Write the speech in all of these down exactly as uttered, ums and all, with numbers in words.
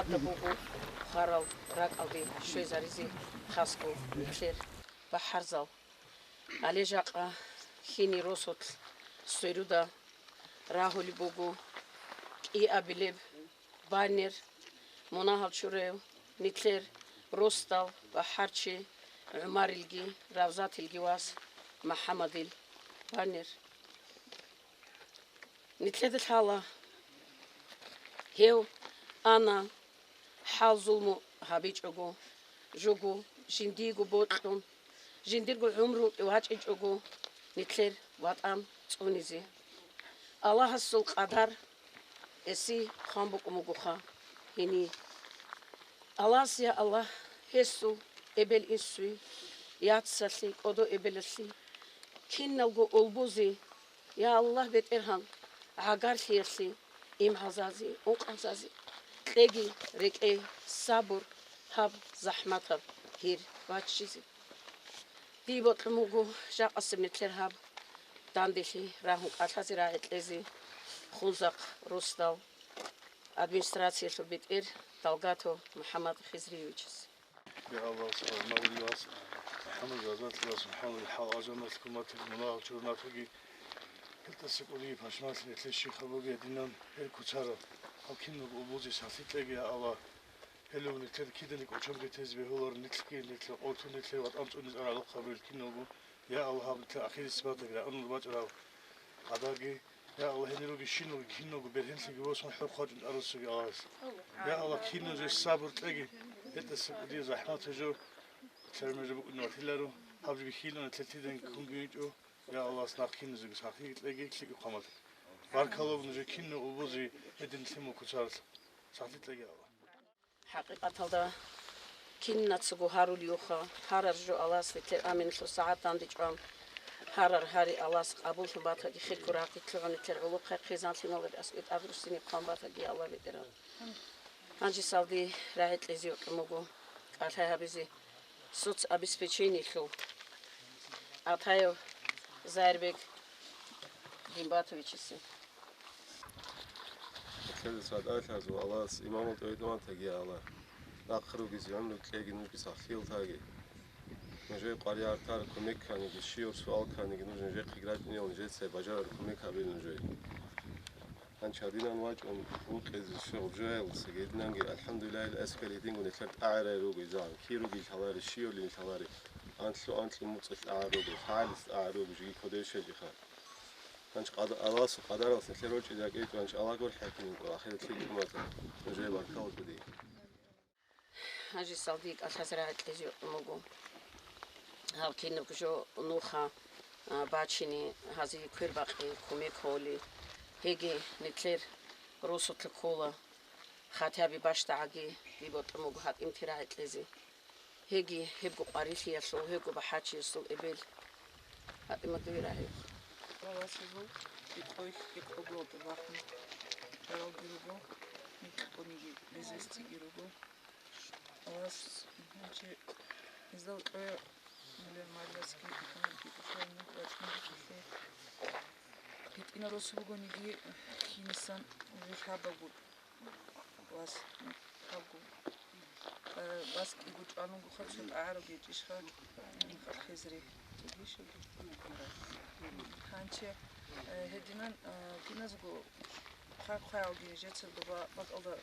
Гьаб буго хварал ракӀалде щвезаризе хасго нилъер бахӀарзал. Гьале жакъа хьиний росулъ сверуда рагьулеб буго кӀиабилеб баннер, мунагьал чураяв нилъер росдал бахӀарчи ГӀумарилги Равзатилги вас МахӀаммадил баннер. Нилъеда лъала, гьев ана хӀал-зулму гьабичӀого, жого жиндиего бокьун, жиндирго гӀумру вачӀичӀого нилъер ватӀан цӀунизе. Аллагьасул къадар гьесие хъван букӀун бугоха гьениб. Аллагьас, я Аллагь, гьесул эбел-инсуе, яцалъе, кӀодо эбелалъе, киналго улбузе, я Аллагь, БетӀергьан, гӀагарлъиялъе, имгӀалзазе, ункъабзазе кьеги рекӀей сабур гьаб захӀматаб гьир баччизе. Дие бокьун буго жакъасеб нилъер гьаб данделъи рагьун кӀалъазе рагӀи кьезе Хунзахъ росдал администрациялъул бетӀер Далгатов МухӀаммад Хизриевичас. Я Аллагь, саламалиялъ МухӀаммад Равзатилас МухӀаммадил хӀал алжаналъ куматил мунагьал чурнатуги, гьелдаса кӀудиги пашманлъи нилъер щихъаб бугей динан гьел куцарал, гьал киналго улбузе сахлъи кьеги, я Аллагь. Гьелев нилъер киданик кӀочон бетизе бегьуларо, нилъги нилъер къотун нилъер ватӀан цӀунизе гӀолохъабил киналго, я Аллагь, гьаб нилъер ахирисеб батаги рагӀунел бачӀараб къадарги, я Аллагь, гьенир ругищинал киналго бергьенлъиги босун хӀур хъвачӀун тӀаруссаги Аллагьас. Я Аллагь, киназул сабур кьеги, гьетӀаса кӀудияб захӀмат гьечӀо, лъабмежа букӀунев ватиларо, гьаб жо бихьилан, лъелъиденги ккунги гьечӀо, я Аллагьас нахъ киназеги сахлъи кьеги, лъикӀаб хъвамалъ. Баркалла нужее кинаб улбузе гьедин лъимал куцаралъ, сахлъи кьеги, Аллагь. ХӀакъикъаталда кинацаго гьарулевха, гьарар жо Аллагьас нилъер аминалъул сагӀат дандечӀван, гьарар гьари Аллагьас къабуллъун батаги, хирго рагъи лъугӀун нилъер гӀолохъе хъизан-лъималаби аскӀове тӀадруссине хъван батаги, Аллагь БетӀергьан. Гьанже салди рагӀи кьезе йокьун буго кӀалъай гьабизе соцобеспечениялъул Атаев Заирбек Гимбатовичасе. Нилъеда цадахъ лъазул Аллагьас имамал тӀовитӀуматаги, Аллагь, нахъ ругезе гӀумру кьеги, нужги сахлъиялтаги. Нужее къваригӀар тар кумек кканиги, щивав суал кканиги, нуж нижехъе рачӀунел, нижеца бажарар кумек гьабил нужее. Гьанчи гьадинан вачӀун вукъизе щвел жоялдасаги гьединанги, алхӀамдулиллагь, эскер гьединго нилъер тӀагӀарай руго изан, кир ругел лъаларе, щивлин лъаларе, анлъу-анкьлъи муцӀалъ тӀагӀар руго, лъагӀалилъ тӀагӀар руго, жеги кодей щвечӀеха. Гьанчи къада-, Аллагьасул къадаралъ нилъер рочӀидакӀичӀо, гьанчи Аллагь гурхӀехъинин кӀо, ахират лъикӀ хӀурматаб, нужее баркала кӀудияб. Гьанже салди кӀалъазе рагӀи кьезе йокьун буго. Гьаб кинабго жо нуха, а, бачине, гьазие квербакъи, кумек гьоли. Гьеги нилъер росулъа ккола, хатяби бащдагӀаги дие бокьун буго гьатӀимти рагӀи кьезе. Гьеги гьебго къварилъиялъул, гьебго бахӀарчиясул эбел гьатӀимаги вирагьев. Валасазул икъой-, икъого бахун баралги руго, микьгониги безестиги руго. Валас, гьанчи, гьезда кьве мулер марласги, гьанги кьве мугъ рачӀунги кьелъе. ГьитӀинал росу бугониги, кинасан вихӀабагу. Вас, гьабгу. Э, вас кӀиго чӀванунгоха, цо тӀагӀараги гьечӀищха, Михал Хизри. Гьанчи, э, гьединан, э, киназго хъвай-хъваялги жеца доба бакӀалда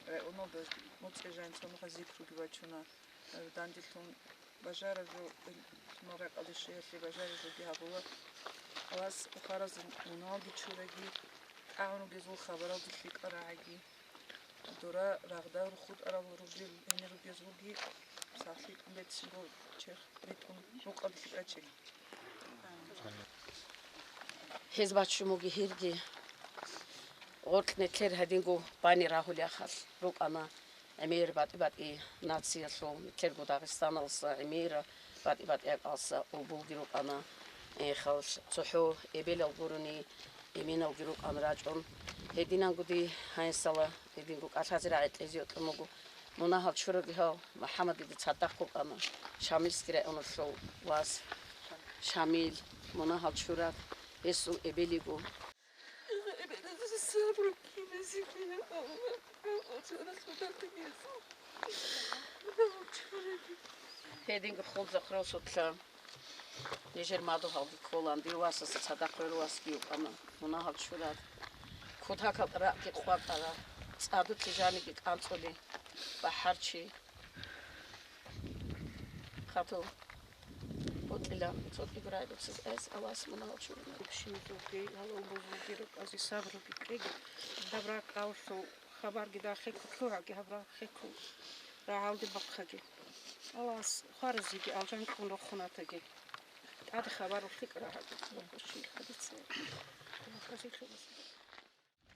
районалда моцӀи жанцӀанха зикруги бачуна, э, данделъун. Бажараб жо, ил-, маракӀалде щвеялъе бажараб жоги гьабула. Аллагьас ухаразул муналги чураги, тӀагӀун ругезул хабаралде лъикӀал рагӀаги, дора рагъда рухутӀарал ругел гьенир ругезулги, сахлъи тӀун бецинго черх ритӀун рукъалде лъикӀачел. Гьез баччун буго гьирги, гъоркь нилъер гьадинго бани рагьулехъалъ рукӀана. ГӀемер батӀи-батӀи нациялъул, нилъерго Дагъистаналса, гӀемер батӀи-батӀи акӀалса улбулги рукӀана. Э, халъ цохӀо эбелал гурони, эменалги рукӀана рачӀун. Гьединанго дие гьанисала гьединго кӀалъазе рагӀи кьезе йокьун буго. Мунагьал чурагияв МухӀаммадида цадахъ вукӀана. Шамилский районалъул вас Шамил, мунагьал чураг, гьесул эбелиго. Гьединго хунзахъ росулъа нижер мадугьалги кколан, дир васаса цадахъ гӀурусги вукӀана, мунагьал чурар. Кутакал ракӀги къвакӀара, цӀадулъи жаниги кӀанцӀули, бахӀарчи. Хату бокьила цо кӀигурай дуцеб эс Аллагьас мунагьал чурунар. Общиназулги, гьалаб бузулги рукӀазе сабруги кьеги, даб ракӀалъул хабарги дагьахъеклъу гьаги, гьаб рахъеклъу рагӀалде бахъаги. Аллагьас хваразеги алжан кьун рохун ратаги. ТӀаде хабар улъикӀ рагьаги.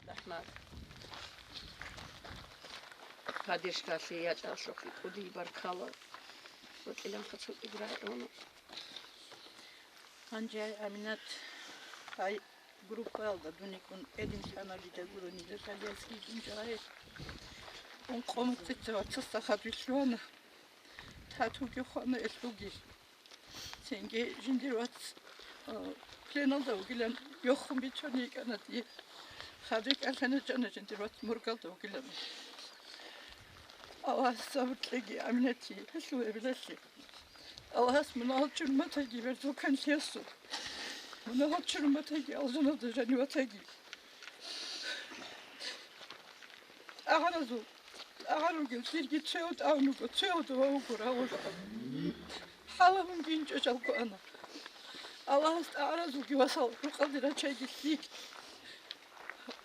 РахӀмат. Поддержкалъе ячӀалъухъе кӀудияб баркала. Бокьиланха цо кӀигурай району. Гьанже гьай, Аминат, гьай группаялда дун йикӀун гьедин лъана дида гуро нижер хадиялъги гьунжа гьай. Ункъо муцӀица вацасда хадуй лъугьана. Татуги хвана элъуги. Цинги жиндир вац, а, пленалда вугилан йохун бицун йикӀана дие. Хадуй кӀалъана чӀана жиндир вац моргалда вугилан. Аллагьас сабур кьеги, Аминати, гьелъул эбелалъе. Аллагьас мунагьал чурматаги, верзул канлъиялъул. Мунагьал чурматаги, алжаналда жаниватаги. ТӀагьаразул, тӀагьар ругел, лъирги цояв тӀагьун вуго, цояв дова вуго рагъулъа. Хьалабунги инчӀо жалго ана. Аллагьас тӀагӀаразулги васал рукъалде рачайги лъикӀ.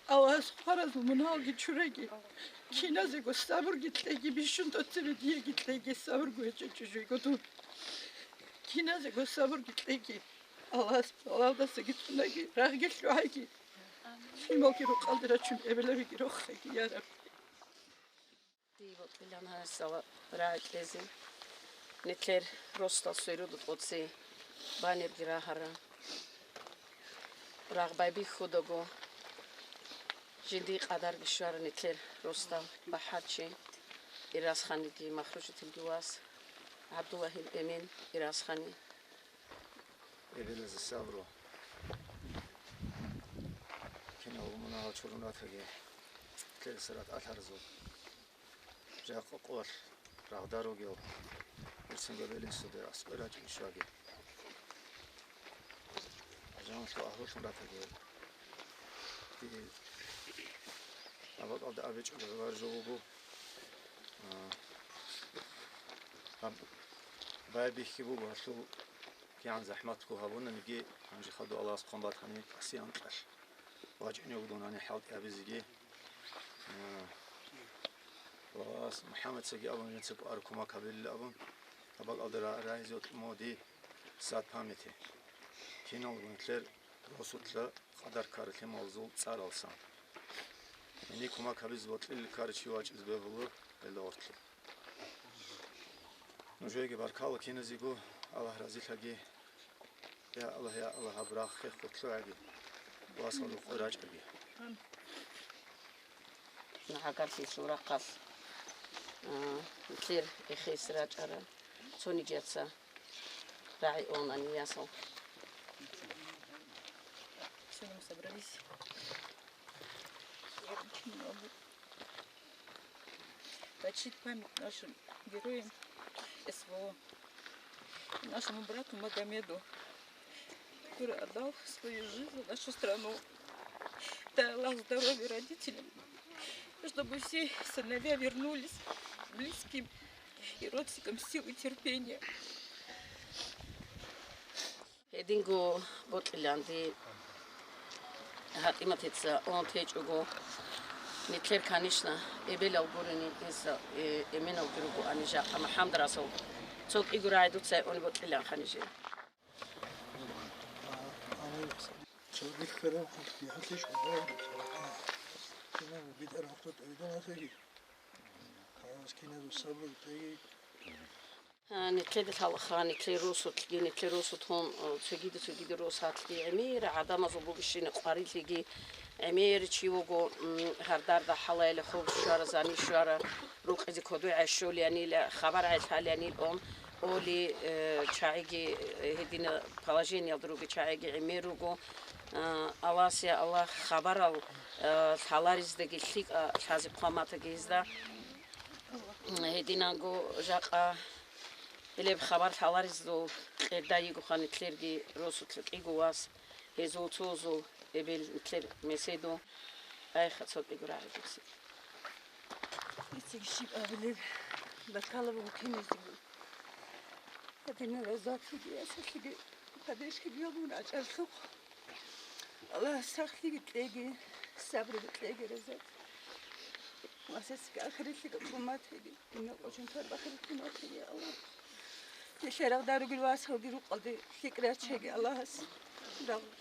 Аллагьас хваразул мунагьалги чуреги. Киназего сабурги кьеги, бищун тӀоцебе диеги кьеги, сабурго гьечӀо чӀужуйго дун. Киназего сабурги кьеги. Аллагьас балалдасаги цӀунаги, рагъги лъугӀайги. Лъималги рукъалде рачун, эбелавиги рохеги, я Рабби. Дие бокьилан гьарсала рагӀи кьезе, нилъер росдал сверуду тӀоцей банерги рагьара. Рагъ байбихьудаго, жиндие къадарги щвара нилъер росдал бахӀарчи Ирасханиги Махрушитилги вас ГӀабдуллагьил Эмин Ирасхани. Эбелазе сабру. Кинав мунагьал чурун ратаги, ккелесарат алъарзул. Жакъа къолъ рагъда ругел, гьерсинго белин судер аскӀой рачӀун щваги. Жанлъу агьлулъун ратаги. Ди абакьалда абичӀого гӀубар жо буго. А, гьаб байбихьи буго, гьалъул кигӀан захӀматго гьабунаниги, гьанже хадув Аллагьас хъван батани, кӀаси анкьалъ вачӀине вугони хӀалтӀи гьабизеги. А, Аллагьас МухӀаммадцаги абун, жинца кӀвар кумак гьабилила абун, гьаб бакӀалда ра-, рагьизе вукӀин моди сад памяти. Киналго нилъер росулъа къадар ккаралъе малзул цӀаралсан. Гьениб кумак гьабизе бокьил ккарав чи вачӀизе бегьуларо гьелда гъорлъ. Нужееги баркала киназего, Аллагь разилъаги. Я Аллагь, я Аллагь, гьаб рагъ хехго лъугӀаги, васал рукъой рачӀаги. ГӀагарлъи сурахъалъ, а, нилъер эхес рачӀарал цониги яца рагӀи унани ясал. Все, мы собрались. Я очень много. Почтить память нашим героям СВО, нашему брату Магомеду, который отдал свою жизнь за нашу страну. Дай Аллах здоровья родителям, чтобы все сыновья вернулись близким и родственникам силы терпения. Гьединго бокьиланди ГьатӀиматица унти гьечӀого, нилъер, конечно, эбелал гурени, гьесда, э, эменалги ругоани жакъа МухӀаммадрасул. Цо кӀиго рагӀи дуца гьайун бокьиланха нижер. А, нилъеда лъалаха, нилъер росулъги, нилъер росулъ гьун, о, цогида, цогида росулъги гӀемер гӀадамазул бугищина къварилъиги, гӀемер чи вуго, м, гьардарда хӀалайила, хоб щвара, зани щвара, рукъизе кодой гӀащолеянила, хабар гӀелъалеянил он, оли, э, чагӀиги, э, гьедина положениялда руги чагӀиги гӀемер руго. А, Аллагьас, я Аллагь, хабарал, а, лъаларездаги лъикӀа лъазе хъван батаги гьезда. Гьединанго жакъа гьелеб хабар лъаларезул кьерда йигоха нилъерги росулъ кӀиго вас, гьезул цоязул эбел нилъер Меседов. Айха, цо кӀиго рагӀи гуци. Эцеги щиб абилеб, баркала буго киназего. Гьадинал гӀузатлъиги ясалъиги падешлъиги гьабун рачӀаразухъ. Аллагь сахлъиги кьеги, сабруги кьеги раза. Ва сесги ахиралъиги хӀурматиги, динал къочон тарбахъиги хӀурматиги, Аллагь. Нилъер рагъда ругел васалги рукъалде лъикӀ рачеги Аллагьас. Рагъ-,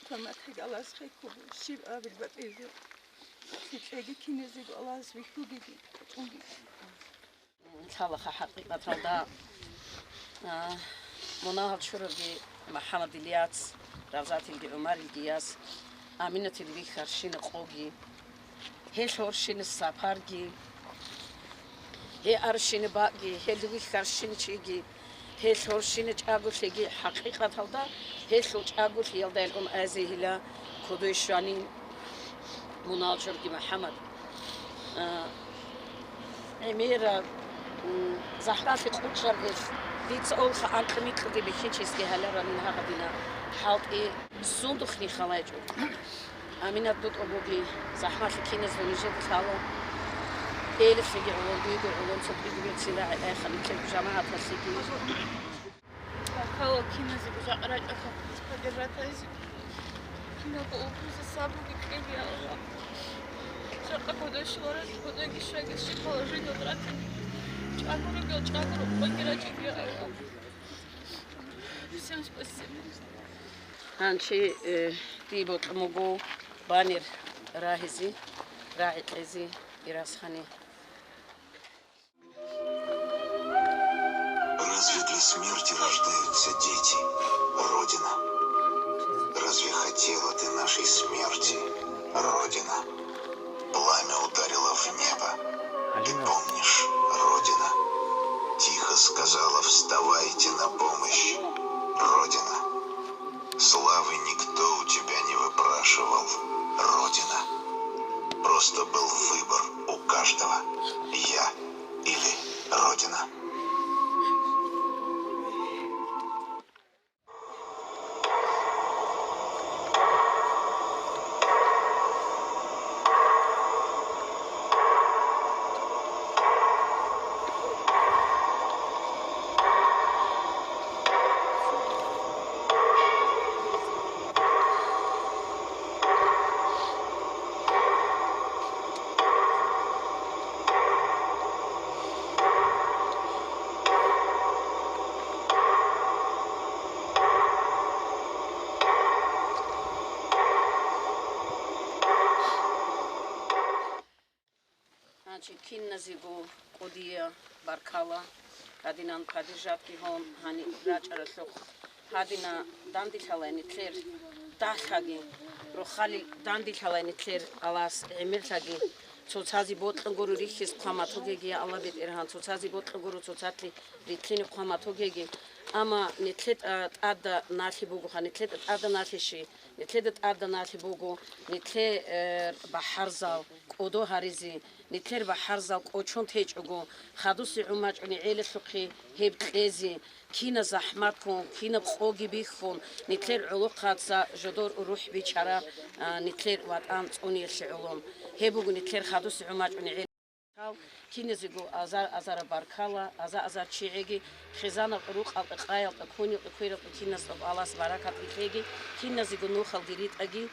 хӀуматиги Аллагьас хехго, щиб абил батӀизе. ЛъикӀлъиги киназего Аллагьас вихьугеги, кьугеги. Лъалаха хӀакъикъаталда, а, мунагьал чурабги МухӀаммад Ильяс, Равзатилги ГӀумарилги яс, Аминатил вихьарщина къоги, гьел гьорщина сапарги, гьел арщина бакӀги, гьел вихьарщина чиги, гьел гьорщина чӀаголъиги, хӀакъикъаталда гьелъул чӀаголъиялда гьел ун азегьила кодой щванин мунагьал чурги МухӀаммад. А, гӀемераб, м, захӀмалъи къучӀараб гьелъ, дица олха анкьа-микьаги бихьинчиясги гьаларалин гьагъадина хӀалтӀи сундухъни халайчӀо. Аминат бутӀа буги, захӀмалъи киназда нижеда лъала. Элалъеги гӀоло, дуего гӀоло, цо кӀиго берцин рагӀи айха нилъер жамагӀаталъеги. Баркала киназего жакъа рачӀарал поддержатайзе. Киналго улкузе сабруги кьеги, я Аллагь. Жакъа кодой щварал, кодойги щвеги, щиб положение тӀатин. ЧӀагураб, чӀагураб къоги рачӀеги, я Аллагь. Всем спасибо. Гьанчи, э, дие бокьун буго банер рагьизе, рагӀи кьезе Ирасхани. Разве для смерти рождаются дети, Родина? Разве хотела ты нашей смерти, Родина? Пламя ударило в небо. Ты помнишь, Родина? Тихо сказала: «Вставайте на помощь, Родина». Славы никто у тебя не выпрашивал, Родина. Просто был выбор у каждого: я или Родина. Гьанчи киназего кӀудия баркала, гьадинан поддержатги гьун гьаниб рачӀаралъухъ. Гьадина данделъалай нилъер дагьлъаги, рохалил данделъалай нилъер Аллагьас гӀемерлъаги, цоцазе бокьун гуро рихьиз хъван батугеги, я Аллагь БетӀергьан, цоцазе бокьун гуро цоцалъе рилълъине хъван батугеги. Амма нилъе тӀа-, тӀадаб налъи бугоха, нилъе тӀа-, тӀадаб налъи щи? Нилъеда тӀадаб налъи буго, нилъе, э, бахӀарзал, кӀодо гьаризе, нилъер бахӀарзал кӀочон течӀого, хадусе гӀумачӀони гӀелалъухъе гьеб кьезе, кинаб захӀматккун, кинаб къоги бихьун, нилъер гӀолохъаца жодор рухӀ бичараб, а, нилъер ВатӀан цӀуниялъе гӀоло. Гьеб буго нилъер хадусе гӀумачӀони гӀел-, киназего азар-азараб баркала, аза-азар чигӀеги, хизанал рукъалда, къаялда, кунелда, квералда киназда Аллагьас баракат бихьеги, киназего нухалги ритӀаги,